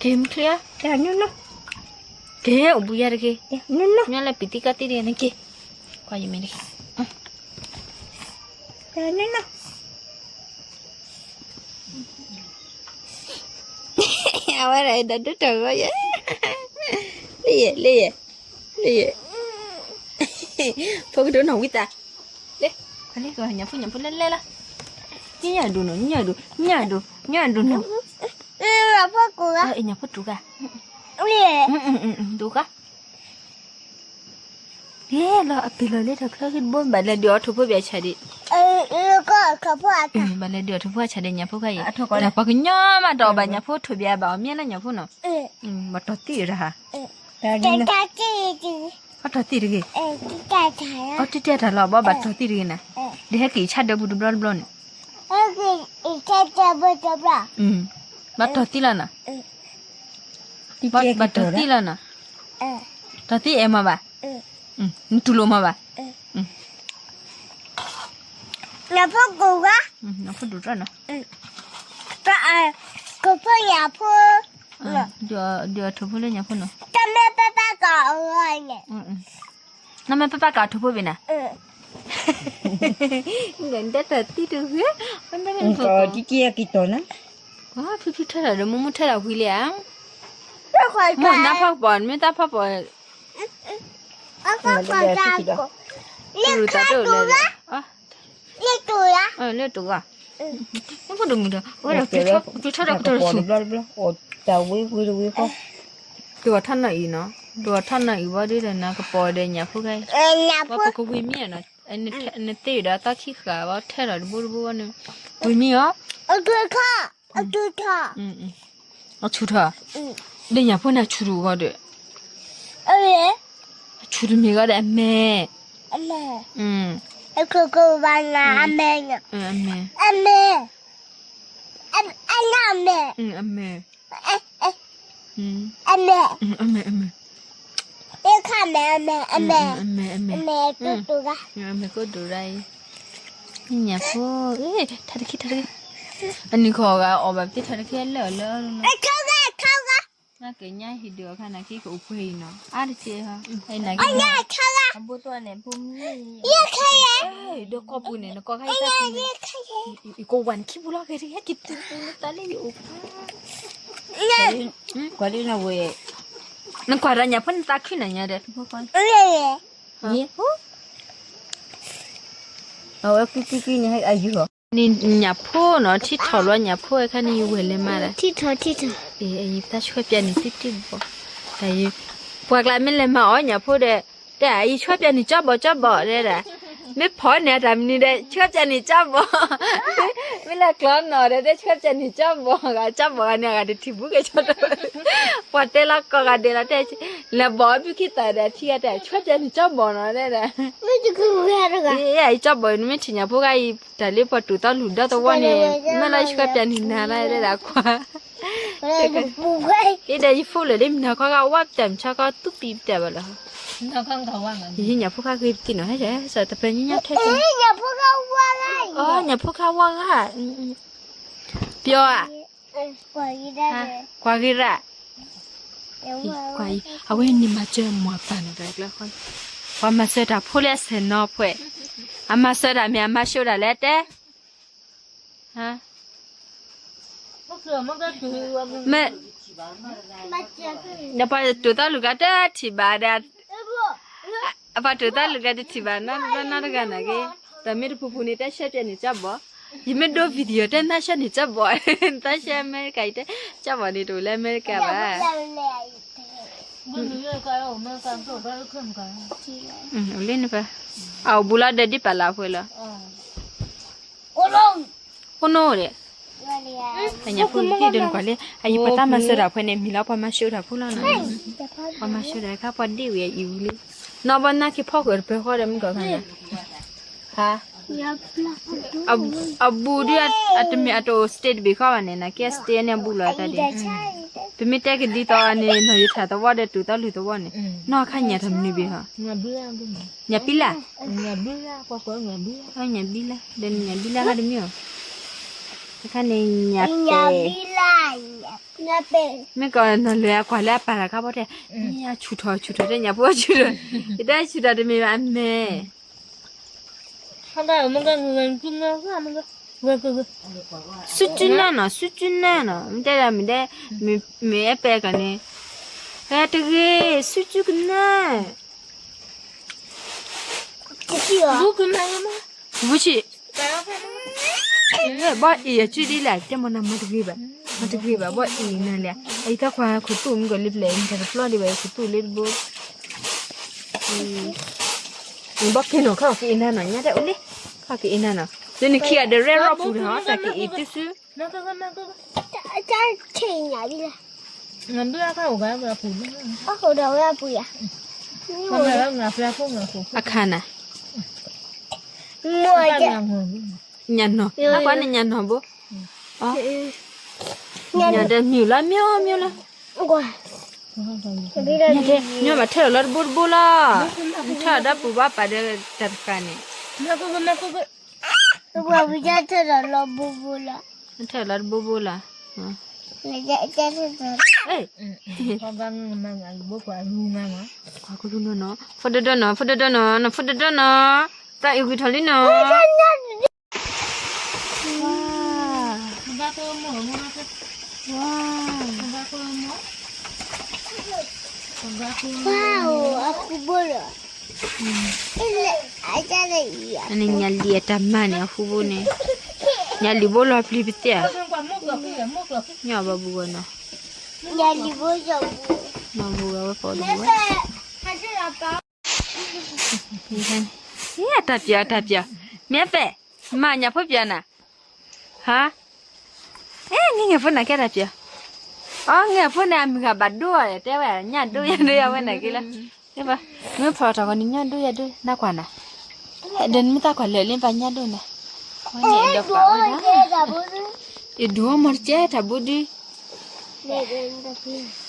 က့ၤမုၢ်ချံဧါ, က့ၤအိၣ်ဘှံးယၤတက့ၢ်, မ့ၢ်လၢပံၤသံကါသံတဂ့ၤန့ၣ်က့ၤ, ကွၢ်ယမ့ၢ်တက့ၢ်, အဝဲဒၣ်ဒီးဒိၣ်တၢ်ဂီၤယဲ, လၢယဲ, လၢယဲ, လၢယဲ, ဖိကဒိၣ်နီၢ်ဝံသး, လၢ, လၢညၣ်ဖိ ညၣ်ဖိလဲၤလဲၤလီၤ, ညၣ်ဒိၣ်နီၤ ညၣ်ဒိၣ် ညၣ်ဒိၣ် ညၣ်ဒိၣ်နီၤ, ညၣ်ဖိတူၢ်ဂၤ, ဒိၣ်ဂၤ, ဟဲလီၤအပ့ၤလီၤလၢတၢ်ချၢဃံတဘိ ဘၣ်လဲၤဒုးအီၤထိၣ်ဖိဘၣ်ဆၣ်ဒံး, ဘၣ်လဲၤဒုးအီၤထိၣ်ဖိဆၣ်ဒံးညၣ်ဖိခါအံၤ, တၢ်ပှၤကညီမးတီၢ်ဘၣ်ညၣ်ဖိထိၣ်ဘၣ်ဘၣ်အီၤမ့ၢ်လၢညၣ်ဖိနီၤ, ဘၣ်တီၢ်သံတဟါ, ဘၣ်တီၢ်သံတဂ့ၤ, အီတတဲတၢ်လီၤ ဘၣ်ဘၣ်တီၢ်သံတဂ့ၤနၤ, ဒ်ဟဲက့ၤဆၣ်ဒၢပူၤတဘျီတဘျီန့ၣ်, ဘၣ်တီၢ်သံလီၤနၤ, ဘၣ်တီၢ်သံလီၤနၤ, တီၢ်သံအဲၣ်မးဘၣ်, နတူၢ်လိာ်မးဘၣ်, ညၣ်ဖိကူၣ်ဂၤ, ညၣ်ဖိဒိၣ်တၢ်နီၤ, ကဖိညၣ်ဖိ, ဒုးအီၤထိၣ်ဖိလၢညၣ်ဖိနီၤ, တမ့ၢ်ပပၢ်ကီးအဂီၢ်န့ၣ်, နမ့ၢ်ပပၢ်ကီးထိၣ်ဖိဘၣ်နၤ, နတၢ်တီၢ်သံတဂ့ၤ, တံတံက့ၤတီၢ်နၤ, ဖံဖံထဲလီၤဒီးမူမူထဲလီၤဝံၤလံဧါ, မ့ၢ်နဖီကပီၤ မ့ၢ်တၢ်ဖီကပီၤ, လၢတၢ်ဒိၣ်လၢ လၢတူၢ်ဂၤ, မ့ၢ်ဖိဒိၣ်မုၢ်ဒီး အဝဲဒၣ် ကၠီထီၣ်တၢ်ကတၢၢ်ဆူၣ်, တဝီထီၣ်နီၢ်အံၤနီၤ, တဝီထီၣ်နီၢ်အံၤဘၣ်ဒ်ဒီးနကပီၤဒီးညၣ်ဖိခါအံၤ, ပကဝံၤမံနီၤ, နသ့ၣ်ဒီးအသီခံဃာ်ဘၣ်ထဲလီၤတဘိတဘိဘၣ်န့ၣ်, ဝံၤမံအီၤ, အဆူၣ်ထီၣ်, ဒီးညၣ်ဖိန့ၣ်အဆူၣ်တဂီၤဒီး, အဆူၣ်တမ့ၢ်ဂီၤဒီးအမဲာ်, အမဲာ်, အမဲာ်, အမဲာ်, အမဲာ်, အမဲာ်, အမဲာ်, အမဲာ်, အမဲာ်ကိၣ်ဒိၣ်ရၣ်အံၤ, ညၣ်ဖိ, ထါတခံ ထါတခံ, အနံၤခီဂၤအီၣ်ဘၣ်ပသ့ထါတခံလၢအီၤလၢ, နကညါဟံၣ်ဒုးအခါနၤက့ကအိၣ်ပှဲၤအံၤနီၤ, အါတက့ၢ်, နကညါ ဘိၣ်တီၢ်န့ၣ် ဘိၣ်မုၢ် ယဲခဲယဲ ဒီးကီၢ်ပူၤန့ၣ် နကီၢ်ခါယဲခဲယဲ ယကဝၤနခံပူၤလီၤ ကဲတဟဲက့ၤတုၤပူၤနတၢ်လၢယအိၣ် ကွၢ်လံနဝဲ နကွၢ်ဒီးညၣ်ဖိနသးခုနၤညါဒီး အဝဲကွံကွံကွံန့ၣ် အယူၤဟီ န့ၣ်ညၣ်ဖိနီၤ ထံထီၣ်လီၤညၣ်ဖိအခါန့ၣ် ယဝဲၢ်လဲၤမၤဒီး ထံထီၣ်ထံထီၣ် ယသးဆှၢပျးန့ၣ် တံၢ်တံၢ်ဘီၣ် တၢ်ယ ပှၤကျါမ့ၢ်လဲၤမၤအီၣ်ညၣ်ဖိဒီး တဲ ယဆှၢပျးန့ၣ်ကၠီဘီၣ်ကၠီဘီၣ်တဲဒၣ် မ့ၢ်ဖီၣ်န့ၢ်အတၢ်မနုၤဒီး ဆှၢပျးန့ၣ်ကၠီဘီၣ် မ့ၢ်လၢကျီနီၤဒီး တဲဆှၢပျးန့ၣ်ကၠီဘီၣ် ဂၤကၠီဘီၣ်ဂၤန့ၣ် အဂၤတထံၣ်ဘူးကဲကၠီဘီၣ် ပှၤတဲလီၤကီၢ်ဂၤဒဲးလီၤတဲ လဲၤဘီၣ်ဘုခ့သၣ်ဒီး ထံဂၤတဲ ဆှၢပျးန့ၣ်ကၠီဘီၣ်နီၤတဲဒၣ် ယကၠီဘီၣ် နမ့ၢ်ထံၣ်ညၣ်ဖိဂၤအံၤ တၢ်လၢပှၤတိာ်သီလူၢ်ဒီသဝီန့ၣ် မ့ၢ်လၢယဆှၢပျးန့ၣ်နၤလၢတဲဒၣ်ခွါ အံၤဒီးယ phone လၢဒ်မနၤခီဂၤဝါပတၢ်မုၢ်ဆါခီသူပံာ်ပတၢ်ဘၣ်လီၤ ယညၣ်ဖိခါဂ့ၤပသံနီၤ ဟဲစၢ်တပၢၤညီညီထဲ ညၣ်ဖိခါဝါဂၤ ပျီၤဧါ ကွၢ်ဂ့ၤရၣ် ကွၢ်အံၤ အဝဲန့ၣ်မၤစၢၤမၤပာ်နီၤ ပှၤမၤစၢၤတၢ်ဖိလၢအဆဲးနီၤဖှဲး အမၤစၢၤတၢ်မ့ၢ်အမၤၡိတၢ်လဲၣ်တဲ မ့ၢ် ဒီးပှၤတိာ်သီလူၢ်ဂၤတထံၣ်ဘၣ်ဒီး ပှၤတိာ်သီလူၢ်ဂၤတထံၣ်ဘၣ်ဒီး ပှၤနီတဂၤနာ်က့ တၢ်မ့ၢ်တပူၤပူၤန့ၣ် တဲဆှၢပျးန့ၣ်ကၠီဘီၣ် ယမ့ၢ်ဒိ video တဲနါဆှၢန့ၣ်ကၠီဘီၣ် နသးဆှၢအမဲရကၤအံၤတဲ ကၠီဘီၣ်န့ၣ် တအိၣ်လၢအမဲရကၤဘၣ် အိၣ်လၢန့ၣ်ပၢ် အအိၣ်ဘူးလီၤဒီးဒ်ပာ်လၢအပှဲၤလီၤ အိၣ်နိဒီး တၢ်ညၣ်ဖိဒ့ၣ်ဒိနကွၢ်လံ အယံၤပှၤတၢ်မၤစၢၤတၢ်ဖဲန့ၣ် မံၤလီၤပှၤမၤၡိတၢ်ဖိလီၤနီၤ ပှၤမၤၡိတၢ်ခါပှၤဒ့ၣ်ဝံၤအံၤဝံၤလံ နီၢ်ဘီနါက့ၤဖီၣ်ဃုာ်တပၢၤဃီဒီးမုၢ်ကီၢ်ခါန့ၣ် အဘူးဒုး အတမ့ၢ်အတအိၣ် stay တဘ့ၣ်ဃီဘၣ်န့ၣ် နာ်က့ stay န့ၣ်အဘူးလီၤတၢ်ဒ့ၣ် ပမ့ၢ်တဲကဒ်သိးန့ၣ် နီၢ်ယထၢၣ်သဝီဒီးတိာ်သီလူၢ်သဝီန့ၣ် နီၢ်ခါညၣ်တၢ်မနုၤဘ့ၣ်ဟီ ညၣ်ပံလၢ် ညၣ်ပံလၢ် ဒီးညၣ်ပံလၢ်ခါတမံၤအီၤ အခါန့ၣ်ညၣ်ပဲာ် မ့ၢ်ကီးနီၢ်လဲၤအကွၢ်လၢအပာ်တၢ်ခါဘီတဲ မ့ၢ်အဆူၣ်ထီၣ်ဆူၣ်ထီၣ်တဲညၣ်ဖိအဆူၣ်ထီၣ် ယတဲဆူၣ်ထီၣ်တမ့ၢ်ဘၣ်အမဲာ် စုကနၢ်နီၤ စုကနၢ်နီၤ မ့ၢ်တဲဒၣ်မ့ၢ်ဒဲ မ့ၢ်အဲၣ်ပဲကီးန့ၣ် ဟဲတဂ့ၤ စုကနၢ် ဘူးဆံး ဘီၣ်အံၤအစုဒ်လဲၣ် တဲမနၤမၤတဂ့ၤဘၣ် မၤတဂ့ၤဘၣ် ဘီၣ်အံၤနၤလဲၣ် အအံၤတၢ်ခွါခိၣ်သူၣ်မ့ၢ်ကီးလံပျဲၢ် မ့ၢ်တၢ်တပျီဒံးဘၣ် ခိၣ်သူၣ်လံတဘိ ဘီၣ်က့ၤနီၤ ခီၣ်က့ၤအ့ၣ်နၤနီၤ ညါတဲအိၣ်လံ ခီၣ်က့ၤအ့ၣ်နၤနီၤ သုနခံဂၤဒီးရဲၣ်ရီၣ်ပူၤနီၤ တၢ်က့ၤအ့ၣ်သုစု အခါနၤ ညၣ်နီၤ အကွၢ်န့ၣ်ညၣ်နီၤဘိ ညၣ်ဒီးမ့ၢ်လီၤ မ့ၢ်မ့ၢ်လီၤ ညၣ်ဘၣ်ထၢၣ်လီၤတဘိတဘိလီၤ ထၢၣ်ဒီးပူၤဘၣ်ပာ်ဒီးတၢ်တဃာ်န့ၣ် ထၢၣ်လီၤတဘိဘိလီၤ ကွၢ်ကလူနီၤနီၤ ဖိဒိၣ်ဒိၣ်နီၤ ဖိဒိၣ်ဒိၣ်နီၤ နဖိဒိၣ်ဒိၣ်နီၤ တၢ်အုၣ်ဂံၢ်ထီၣ်လံနီၤ ဝါ ဝါ အဃူဘိလီၤ အန့ၣ်ညၣ်လံၤအတၢ်မၤန့ၣ် အဃူဘိန့ၣ် ညၣ်လံၤဘိလီၤပျံၤပသ့ၣ်ဧါ ညၣ်ဘၣ်ဘူးဂီၤနီၤ ညၣ်လံၤဘိလီၤပျံၤ မၤဘူးဂီၤဝဲဖီတဘူးဝဲ အတၢ်ပျီ အတၢ်ပျီ မ့ၢ်ပဲာ် မၤညၣ်ဖိပျီနၤ ဟါ အဲ ငဲၢ်ငဲၢ်ဖိနၤကဲတၢ်ပျီ အီ ငဲၢ်ဖိန့ၣ် အမုၢ်ဂၤဘၣ်ဒိအီၤ တဲဝဲ ညၣ်ဒိ ညၣ်ဒိ ယဝဲနၤက့လၢ မ့ၢ်ဖီၣ်ထီၣ်ကီးန့ၣ်ညၣ်ဒိယၤဒိ နကွၢ်နၤ ဒီးနမ့ၢ်သးကွၢ်လၢာ်လံပှၤညၣ်ဒိနၤ ဝဲန့ၣ်ဒီးပာ်ဝဲဒၣ် ယဒိမီၤတကဲတၢ်ဘိဒု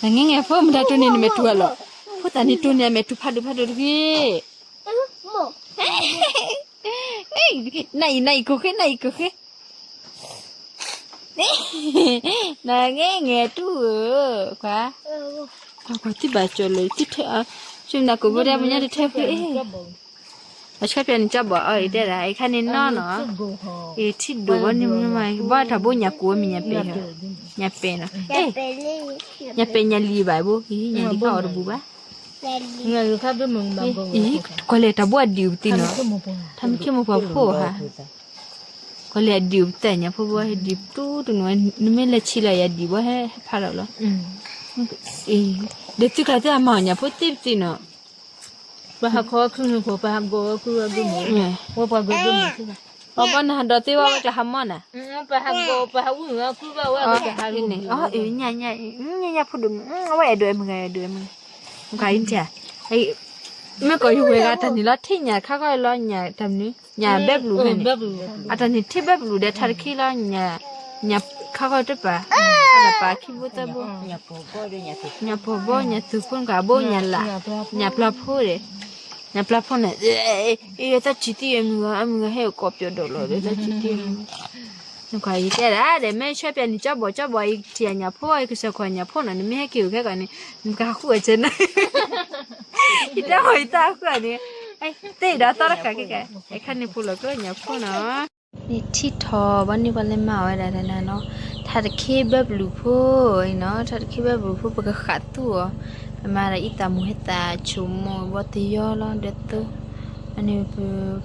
နငဲၢ်ငဲၢ်ဖိမတၤတိၢ်န့ၢ်နမဲာ်တူၤအလီၢ် ဖိသၣ်န့ၣ်တိၢ်န့ၢ်အမဲာ်တူၤဖးဒိၣ်ဖးဒိၣ်တဂ့ၤ နအံၤ နအံၤကိၢ်ဃ့ နအံၤကိၢ်ဃ့ နငဲၢ်ငဲၢ်တူၢ်ဧၢ ကွၢ် ကွၢ်ကွၢ် တံၢ်ဘၣ်ကၠီၤလၢ တံၢ်ထဲအါ ဆူနၤကိးဖိတဲပညၣ်တထၢဖုအ့ၣ်, အဆှၢပၠးန့ၣ်ကၠီဘီအီၤအံၤတဲဒၣ် အံၤခါန့ၣ်နီၢ်နီၢ်, အံၤထံၣ်ဒိၣ်ဝဲန့ၣ်မ့ၢ် ဘၣ်ထီဘိညၣ်ကိးဝဲမ့ၢ်ညၣ်ပဲာ်, ညၣ်ပဲာ်နီၢ်, ညၣ်ပဲာ်ညၣ်လံၤဘၣ်ဘိ, ညၣ်လံၤခါအီၤတဘူးဘၣ်, အံၤ, ကွၢ်လဲၣ်တၢ်ဘိအဒံးပသံနီၢ်, ထါမ့ၢ်ခ့မိၢ်ပှၢ်ဖိဧါ ကွၢ်လဲၣ်အဒံးပသဲၣ်ညၣ်ဖိဘိဟဲဒံးပတူၢ်တနူၤ, နမ့ၢ်လဲၤဆံးလီၤယၤဒံးဘိဟဲဖးလီၤလီၤ, ဒီးသုကျါသုအမၤအီၣ်ညၣ်ဖိသ့ၣ်ပသံနီၢ်, ပှၤဟးခီခုနူၤခိၣ် ပှၤဟးဂီၤဝဲကုဝဲဂ့ၢ်မ့ၢ်, ဝဲပှၤဂီၤဂ့ၢ်မ့ၢ်, ပှၤဘီနဟးဒီးသ့ဝဲဝဲကျါဟးမီၢ်နၤ, ပှၤဟးဂီၤ ပှၤဟးဝံၣ်ဝဲကုဘၣ်ဝဲ, အီ ညၣ်ညၣ်ဖိဒိၣ်မုၣ်, အဝဲအဲၣ်ဒိးအဲၣ်မုၢ်ဂၤ အဲၣ်ဒိးအဲၣ်မုၢ်ဂၤ, မ့ၢ်ကီးယဝဲဂၤတၢ်န့ၣ်လီၤ ထံၣ်ညၣ်ခါခီလီၤ ညၣ်တၢ်မနုၤ ညၣ်ဘဲဘျုးဖဲန့ၣ်, အတၢ်န့ၣ်ထံၣ်ဘဲဘျုးဒီးထါတခ့လီၤ, ညၣ်ခါခီတပၤ, ပၢ်ခံဘိသၢဘိ, ညၣ်ပီၤဘီ ညၣ်သူၣ်ဖိနကၤဘိ ညၣ်လး, ညၣ်ပျၢ်ဖိဒီး, ညၣ်ပျၢ်ဖိန့ၣ်, အသးဆံးသံအမုၢ်ဂၤ အမုၢ်ဂၤဟဲအိၣ်ကိးပျီၤဒီးလီၤဒီး သးဆံးသံအမုၢ်ဂၤ, နကွၢ်ယတဲဒၣ်ဒီး မ့ၢ်ဆှၢပၠးန့ၣ် ကၠီဘီ ကၠီဘီ ယထံၣ်ညၣ်ဖိ ယကစၢ်ခီၣ်ညၣ်ဖိနီၤ နမ့ၢ်ဟဲက့ၤအိၣ်ခဲကီးန့ၣ် နကဟးဃုအီၣ်ကဲနီၤ, ယတဲမ့ၢ်ယတၢ်ဃုအီၣ်န့ၣ်, သ့ၣ်ဒီးသီတဃာ်ကဲကဲ, အခါန့ၣ်ဖိလီၤကျိညၣ်ဖိနီၤ, န့ၣ်ထံထီၣ်ဘၣ်န့ၢ်ပှၤလဲၤမၤအီၣ်ဝဲဒၣ်တနီၤနီၤ, ထါတခ့ဘဲဘျုးဖိအံၤနီၤ, ထါတခ့ဘဲဘျုးဖိ ပကဃးသူၣ်အီၤ, ပမၤဒီးအံသၣ်မူၤဟဲသၣ်ဆိမိၣ်ဘီတယီလီၤ ဒၢးသိ, အန့ၣ်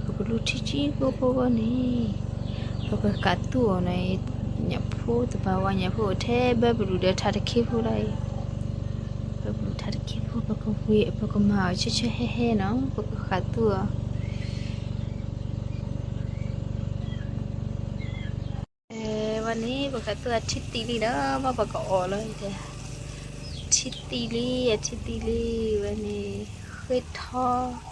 ပကလူထံဆံဖိဖိဂီၢ်န့ၣ်, ပကဃးသူၣ်အီၤနီၤ, ညၣ်ဖိတပၤဝဲ ညၣ်ဖိအိၣ်ထဲဘဲဘျုးဒီးထါတခ့ဖိလီၤအံၤ, ဘဲဘျုးထါတခ့ဖိ ပကဝံၤ ပကမၤအီၣ်ဆၢဆၢဟဲဟဲနီၤ ပကဃးသူၣ်အီၤ ဝဲန့ၣ် ပကသူၣ်အထံသံလံဒီး ဘၣ်ပကအီၣ်လီၤ, ထံသံလံ အထံသံလံ ဝဲန့ၣ် ဃ့ထီ